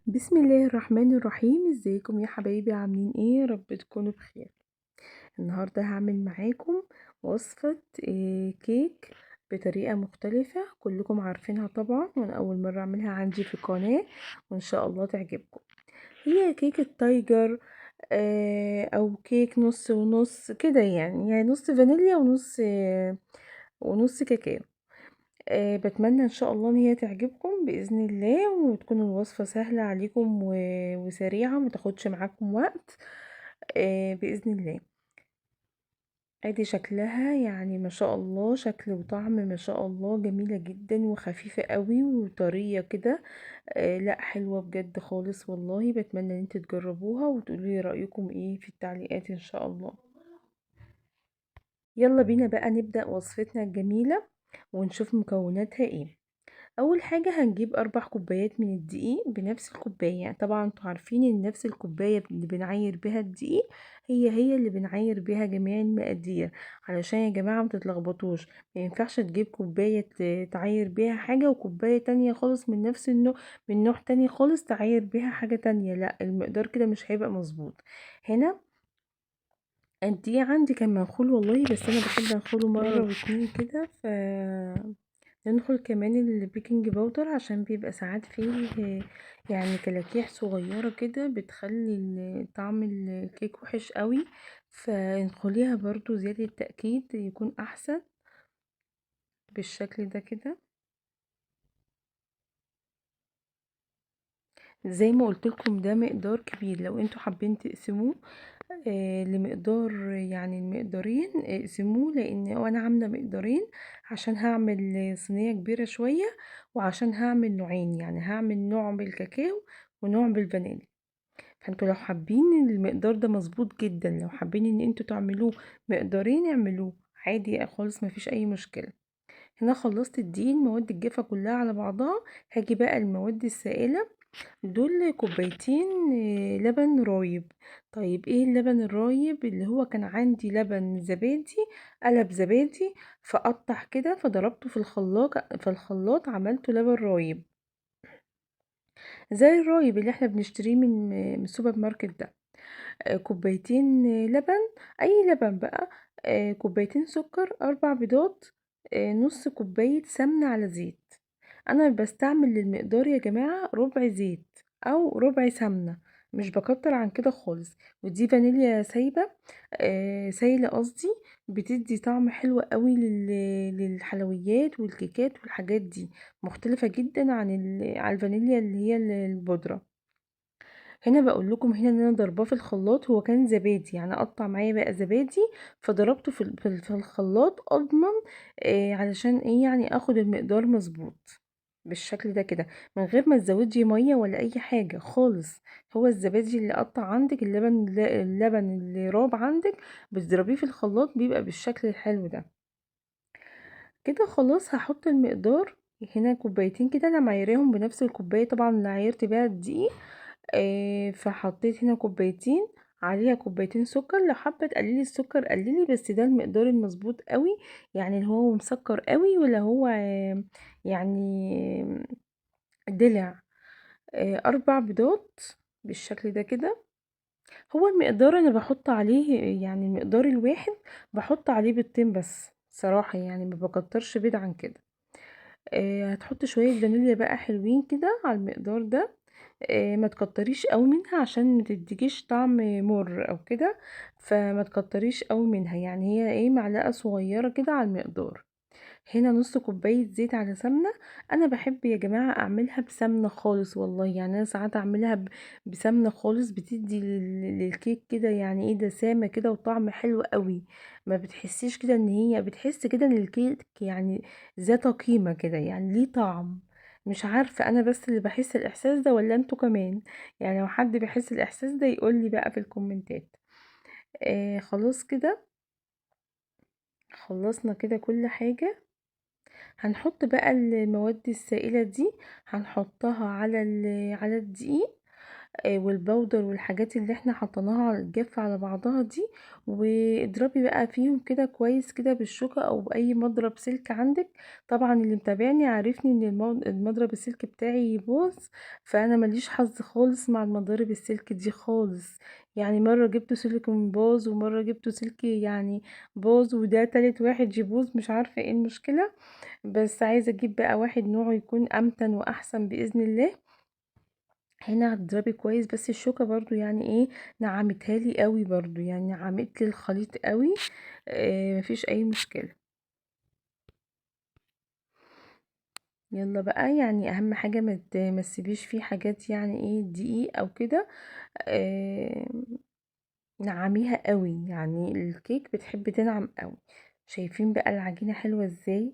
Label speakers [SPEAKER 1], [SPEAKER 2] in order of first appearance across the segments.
[SPEAKER 1] بسم الله الرحمن الرحيم. ازيكم يا حبايبي؟ عاملين ايه؟ رب تكونوا بخير. النهارده هعمل معاكم وصفة كيك بطريقة مختلفة كلكم عارفينها طبعا، وانا اول مرة اعملها عندي في القناة وان شاء الله تعجبكم. هي كيكة tiger او كيك نص ونص كده، يعني نص فانيليا ونص كاكاو. بتمنى ان شاء الله ان هي تعجبكم باذن الله، وتكون الوصفة سهلة عليكم وسريعة ما تاخدش معاكم وقت باذن الله. ادي شكلها، يعني ما شاء الله شكل وطعم ما شاء الله جميلة جدا وخفيفة قوي وطريه كده. لا حلوة بجد خالص والله. بتمنى ان انتوا تجربوها وتقولوا لي رايكم ايه في التعليقات ان شاء الله. يلا بينا بقى نبدا وصفتنا الجميلة ونشوف مكوناتها ايه. اول حاجة هنجيب 4 كوبايات من الدقيق بنفس الكوباية. طبعا انتوا عارفين ان نفس الكوباية اللي بنعاير بها الدقيق هي اللي بنعاير بها جميع المقادير، علشان يا جماعة ما تتلخبطوش. ما ينفعش تجيب كوباية تعاير بيها حاجة وكوبايه تانية خالص من نفس النوع، من نوع تاني خالص تعاير بيها حاجة تانية، لا المقدار كده مش هيبقى مظبوط. هنا الدقيق عندي كان منخول والله، بس انا بحب انخله مرة واتنين كده. ف ننخل كمان ال baking powder عشان بيبقى ساعات فيه يعني كلاكيع صغيرة كده بتخلي طعم الكيك وحش قوي، فانخليها برضو زيادة التأكيد يكون احسن بالشكل ده كده. زي ما قلت لكم ده مقدار كبير، لو انتوا حابين تقسموه لمقدار، يعني المقدارين اقسموه، لان انا عامله مقدارين عشان هعمل صينية كبيرة شوية، وعشان هعمل نوعين، يعني هعمل نوع بالكاكاو ونوع بالفانيليا. فانتوا لو حابين المقدار ده مظبوط جدا، لو حابين ان انتوا تعملوه مقدارين اعملوه عادي خالص، مفيش اي مشكلة. هنا خلصت الدقيق المواد الجافه كلها على بعضها. هاجي بقى المواد السائلة، دول كوبايتين لبن رايب. طيب ايه اللبن الرايب؟ اللي هو كان عندي لبن زبادي، قلب زبادي فقطع كده فضربته في الخلاط عملته لبن رايب زي الرايب اللي احنا بنشتريه من السوبر ماركت ده. كوبايتين لبن، اي لبن بقى، كوبايتين سكر، 4 بيضات، نص كوباية سمنة على زيت. انا بستعمل للمقدار يا جماعة ربع زيت او ربع سمنة، مش بكتر عن كده خالص. ودي فانيليا سايبة، سايلة قصدي، بتدي طعم حلو قوي للحلويات والكيكات والحاجات دي، مختلفة جدا عن الفانيليا اللي هي البودرة. هنا بقول لكم هنا ان انا ضرباه في الخلاط، هو كان زبادي يعني قطع معايا بقى زبادي فضربته في الخلاط اضمن، علشان ايه؟ يعني اخد المقدار مظبوط بالشكل ده كده، من غير ما تزودي مية ولا اي حاجة خالص. هو الزبادي اللي قطع عندك، اللبن اللي راب عندك بتضربيه في الخلاط بيبقى بالشكل الحلو ده كده. خلاص هحط المقدار هنا كوبايتين كده، انا معايراهم بنفس الكوباية طبعا اللي عايرت بيها الدقيق، فحطيت هنا كوبايتين عليها كوبايتين سكر. لو حابة تقللي السكر قللي، بس ده المقدار المظبوط قوي، يعني اللي هو مسكر قوي ولا هو يعني دلع. 4 بيضات بالشكل ده كده. هو المقدار انا بحط عليه، يعني المقدار الواحد بحط عليه بيضتين بس صراحة، يعني ما بكترش بيض عن كده. هتحط شوية فانيليا بقى حلوين كده على المقدار ده، ما تكتريش قوي منها عشان ما تديكيش طعم مر او كده، فما تكتريش قوي منها، يعني هي ايه معلقه صغيرة كده على المقدار. هنا نص كوباية زيت على سمنه. انا بحب يا جماعة اعملها بسمنه خالص والله، يعني انا ساعات اعملها بسمنه خالص، بتدي للكيك كده يعني ايه دسامه كده وطعم حلو قوي، ما بتحسيش كده ان هي، بتحس كده ان الكيك يعني ذات قيمة كده، يعني ليه طعم. مش عارفه انا بس اللي بحس الاحساس ده ولا انتوا كمان؟ يعني لو حد بيحس الاحساس ده يقول لي بقى في الكومنتات. خلاص كده خلصنا كده كل حاجة. هنحط بقى المواد السائلة دي، هنحطها على الدقيق. والبودر والحاجات اللي احنا حطيناها على الجاف على بعضها دي، واضربي بقى فيهم كده كويس كده بالشوكة او باي مضرب سلك عندك. طبعا اللي متابعني عارفني ان المضرب السلك بتاعي يبوظ، فانا ماليش حظ خالص مع المضارب السلك دي خالص. يعني مرة جبت سيليكون باظ، ومرة جبت سلك يعني باظ، وده تالت واحد يبوظ، مش عارفة ايه المشكلة. بس عايزة اجيب بقى واحد نوعه يكون امتن واحسن بإذن الله. هنا هتضربي كويس، بس الشوكة برضو يعني ايه نعمتها لي قوي برضو، يعني نعمت لي الخليط قوي، مفيش اي مشكلة. يلا بقى، يعني اهم حاجة ما تسيبيش فيه حاجات يعني ايه دقيق او كده، نعميها قوي، يعني الكيك بتحب تنعم قوي. شايفين بقى العجينة حلوة ازاي؟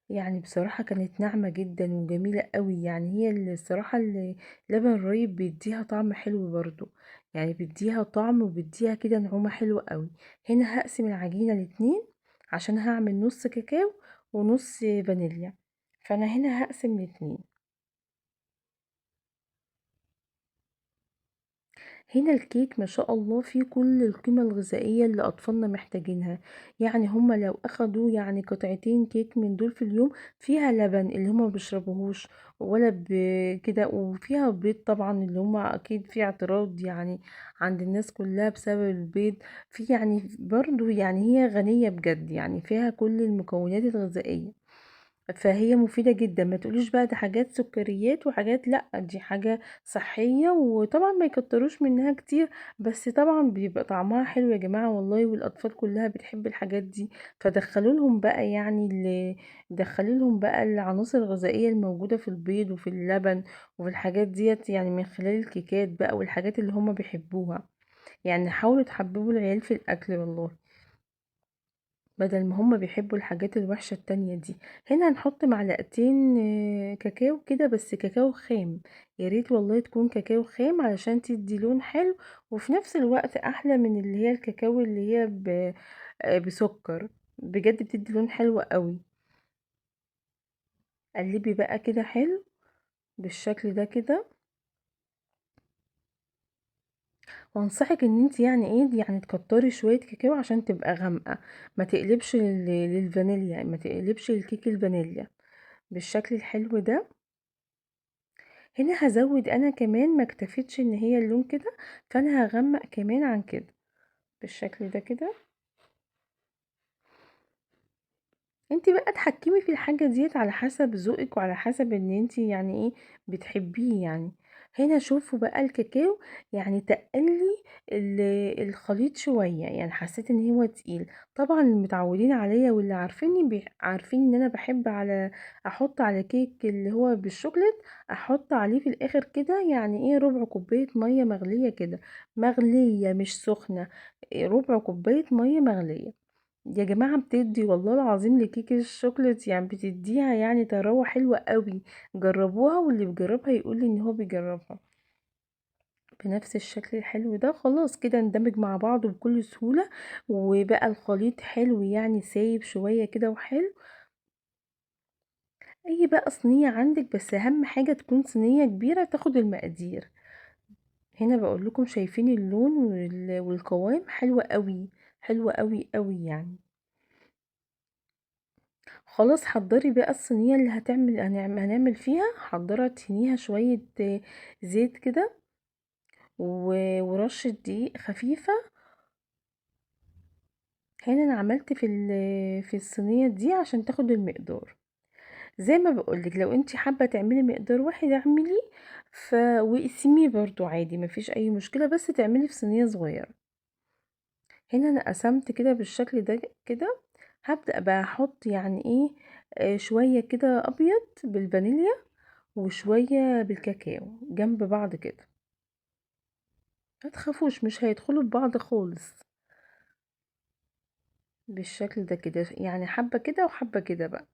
[SPEAKER 1] يعني بصراحة كانت ناعمة جدا وجميلة قوي. يعني هي اللي الصراحة اللي لبن رايب بيديها طعم حلو برضو، يعني بيديها طعم وبيديها كده نعومة حلوة قوي. هنا هقسم العجينة الاتنين عشان هعمل نص كاكاو ونص فانيليا، فانا هنا هقسم الاتنين. هنا الكيك ما شاء الله فيه كل القيمة الغذائية اللي أطفالنا محتاجينها، يعني هما لو أخدوا يعني قطعتين كيك من دول في اليوم، فيها لبن اللي هما ما بيشربوهوش ولا كده، وفيها بيض طبعا اللي هما أكيد في اعتراض يعني عند الناس كلها بسبب البيض، في يعني برضو يعني هي غنية بجد، يعني فيها كل المكونات الغذائية، فهي مفيدة جدا. ما تقوليش بقى ده حاجات سكريات وحاجات، لا دي حاجة صحية، وطبعا ما يكتروش منها كتير، بس طبعا بيبقى طعمها حلو يا جماعة والله، والأطفال كلها بتحب الحاجات دي. فدخلوا لهم بقى يعني اللي دخلوا لهم بقى العناصر الغذائية الموجودة في البيض وفي اللبن وفي الحاجات ديت، يعني من خلال الكيكات بقى والحاجات اللي هما بيحبوها. يعني حاولوا تحببوا العيال في الأكل والله، بدل ما هما بيحبوا الحاجات الوحشة التانية دي. هنا هنحط معلقتين، كاكاو كده، بس كاكاو خام، يا ريت والله تكون كاكاو خام علشان تدي لون حلو، وفي نفس الوقت احلى من اللي هي الكاكاو اللي هي بسكر، بجد بتدي لون حلو قوي. قلبي بقى كده حلو بالشكل ده كده. وانصحك ان انت يعني ايه يعني تكتري شويه كاكاو عشان تبقى غامقه، ما تقلبش للفانيليا، ما تقلبش الكيك الفانيليا بالشكل الحلو ده. هنا هزود انا كمان، ما اكتفيتش ان هي اللون كده، فانا هغمق كمان عن كده بالشكل ده كده. انت بقى تحكمي في الحاجه ديت على حسب ذوقك وعلى حسب ان انت يعني ايه بتحبيه. يعني هنا شوفوا بقى الكاكاو يعني تقلي الخليط شويه، يعني حسيت ان هو تقيل. طبعا المتعودين عليا واللي عارفيني عارفين ان انا بحب احط على كيك اللي هو بالشوكليت، احط عليه في الاخر كده يعني ايه ربع كوبايه ميه مغليه كده، مغليه مش سخنه، ربع كوبايه ميه مغليه يا جماعة. بتدي والله العظيم لكيك الشوكليت يعني بتديها يعني طراوة حلوة قوي. جربوها، واللي بيجربها يقول لي ان هو بيجربها بنفس الشكل الحلو ده. خلاص كده اندمج مع بعضه بكل سهولة، وبقى الخليط حلو يعني سايب شوية كده وحلو. اي بقى صينية عندك، بس اهم حاجة تكون صينية كبيرة تاخد المقادير. هنا بقول لكم شايفين اللون والقوام حلو قوي، حلو قوي قوي يعني. خلاص حضري بقى الصينية اللي هنعمل فيها. حضرها، تهنيها شوية زيت كده ورشة دقيق خفيفة. هنا انا عملت في الصينية دي عشان تاخد المقدار. زي ما بقولك لو انت حابة تعملي مقدار واحد اعملي، واقسميه برضو عادي مفيش اي مشكلة، بس تعملي في صينية صغيرة. هنا انا قسمت كده بالشكل ده كده. هبدأ بقى احط يعني ايه، شوية كده ابيض بالفانيليا وشوية بالكاكاو جنب بعض كده. ما تخافوش مش هيدخلوا ببعض خالص، بالشكل ده كده، يعني حبة كده وحبة كده بقى.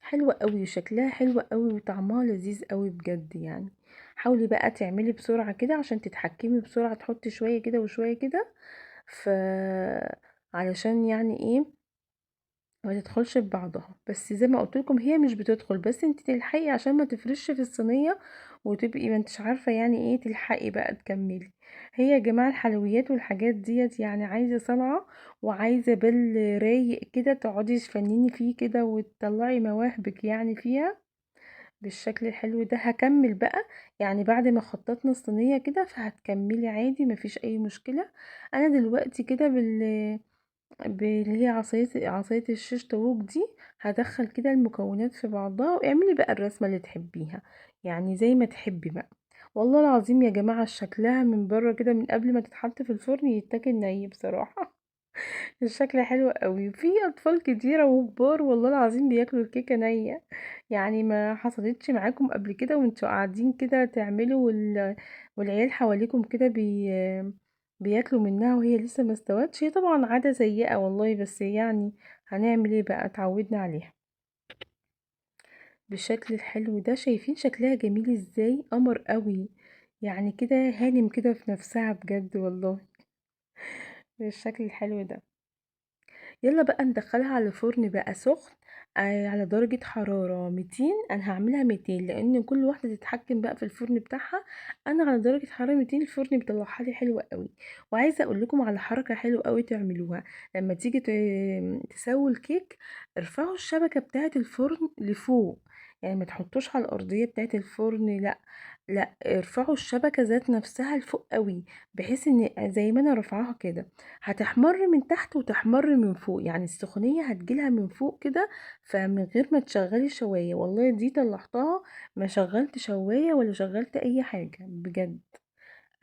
[SPEAKER 1] حلوة قوي، شكلها حلوة قوي وطعمها لذيذ قوي بجد يعني. حاولي بقى تعملي بسرعة كده عشان تتحكمي بسرعة، تحطي شوية كده وشوية كده، علشان يعني ايه ما تدخلش في بعضها. بس زي ما قلت لكم هي مش بتدخل، بس انت تلحقي عشان ما تفرش في الصينية وتبقي ما انتش عارفه يعني ايه، تلحقي بقى تكملي. هي يا جماعة الحلويات والحاجات ديت يعني عايزه صنعه وعايزه بال رايق كده، تقعدي تفنني فيه كده وتطلعي مواهبك يعني فيها بالشكل الحلو ده. هكمل بقى يعني بعد ما خططنا الصينية كده، فهتكملي عادي مفيش اي مشكلة. انا دلوقتي كده باللي هي عصاية الشيش طاووق دي هدخل كده المكونات في بعضها، واعملي بقى الرسمة اللي تحبيها يعني زي ما تحبي بقى. والله العظيم يا جماعة شكلها من بره كده من قبل ما تتحط في الفرن يتاكل ني بصراحة. الشكل حلو قوي. في اطفال كتيرة وكبار والله العظيم بياكلوا الكيكه نيه، يعني ما حصلتش معاكم قبل كده وانتوا قاعدين كده تعملوا والعيال حواليكم كده بياكلوا منها وهي لسه ما استوتش؟ هي طبعا عادة سيئه والله، بس يعني هنعمل ايه بقى، اتعودنا عليها. بالشكل الحلو ده، شايفين شكلها جميل ازاي، قمر قوي يعني كده، هانم كده في نفسها بجد والله بالشكل الحلو ده. يلا بقى ندخلها على الفرن بقى سخن، على درجة حرارة 200. انا هعملها 200 لان كل واحدة تتحكم بقى في الفرن بتاعها. انا على درجة حرارة 200 الفرن بيطلعها لي حلوة قوي. وعايزة اقول لكم على حركة حلوة قوي تعملوها لما تيجي تسووا الكيك، ارفعوا الشبكة بتاعة الفرن لفوق، يعني ما تحطوش على الارضية بتاعة الفرن، لا لا، ارفعوا الشبكة ذات نفسها لفوق قوي، بحيث ان زي ما انا رافعاها كده هتحمر من تحت وتحمر من فوق، يعني السخونية هتجيلها من فوق كده، فمن غير ما تشغلي شواية. والله دي طلعتها ما شغلت شواية ولا شغلت اي حاجة بجد،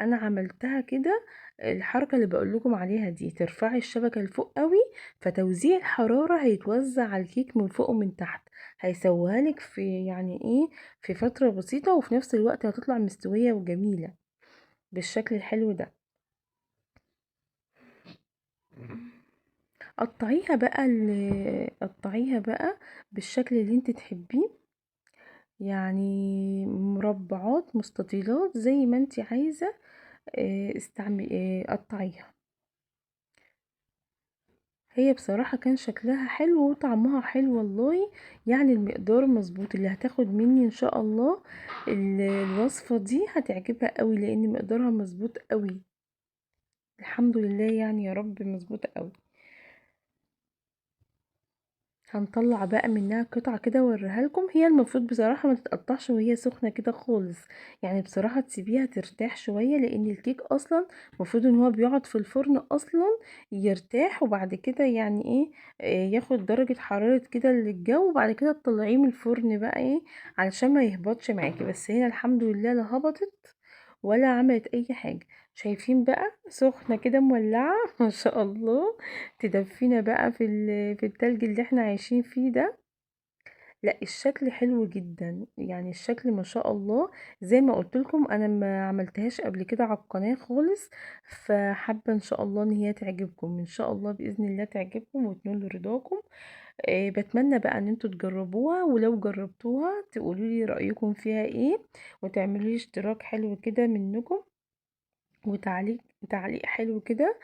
[SPEAKER 1] انا عملتها كده الحركة اللي بقول لكم عليها دي، ترفعي الشبكة لفوق قوي فتوزيع الحرارة هيتوزع على الكيك من فوق ومن تحت، هيسويها لك في يعني ايه في فترة بسيطة، وفي نفس الوقت هتطلع مستوية وجميلة بالشكل الحلو ده. قطعيها بقى بالشكل اللي انت تحبيه، يعني مربعات مستطيلات زي ما انت عايزة، قطعيها. هي بصراحة كان شكلها حلو وطعمها حلو والله، يعني المقدار مظبوط. اللي هتاخد مني ان شاء الله الوصفة دي هتعجبها قوي لان مقدارها مظبوط قوي، الحمد لله يعني يا رب مظبوط قوي. هنطلع بقى منها قطعة كده واوريها لكم. هي المفروض بصراحة ما تتقطعش وهي سخنة كده خالص، يعني بصراحة تسيبيها ترتاح شوية، لان الكيك اصلا المفروض ان هو بيقعد في الفرن اصلا يرتاح، وبعد كده يعني ايه، ياخد درجة حرارة كده للجو، وبعد كده تطلعيه من الفرن بقى ايه علشان ما يهبطش معاكي. بس هنا الحمد لله لا هبطت ولا عملت اي حاجة. شايفين بقى سخنة كده مولعة ما شاء الله، تدفينا بقى في التلج اللي احنا عايشين فيه ده. لا الشكل حلو جدا، يعني الشكل ما شاء الله. زي ما قلت لكم انا ما عملتهاش قبل كده على القناة خالص، فحابة ان شاء الله ان هي تعجبكم، ان شاء الله بإذن الله تعجبكم وتنول رضاكم. بتمنى بقى ان انتوا تجربوها، ولو جربتوها تقولوا لي رأيكم فيها ايه، وتعملوا لي اشتراك حلو كده منكم، وتعليق حلو كده،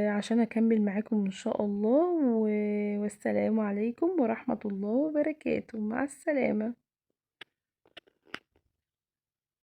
[SPEAKER 1] عشان اكمل معاكم ان شاء الله. والسلام عليكم ورحمة الله وبركاته، مع السلامة.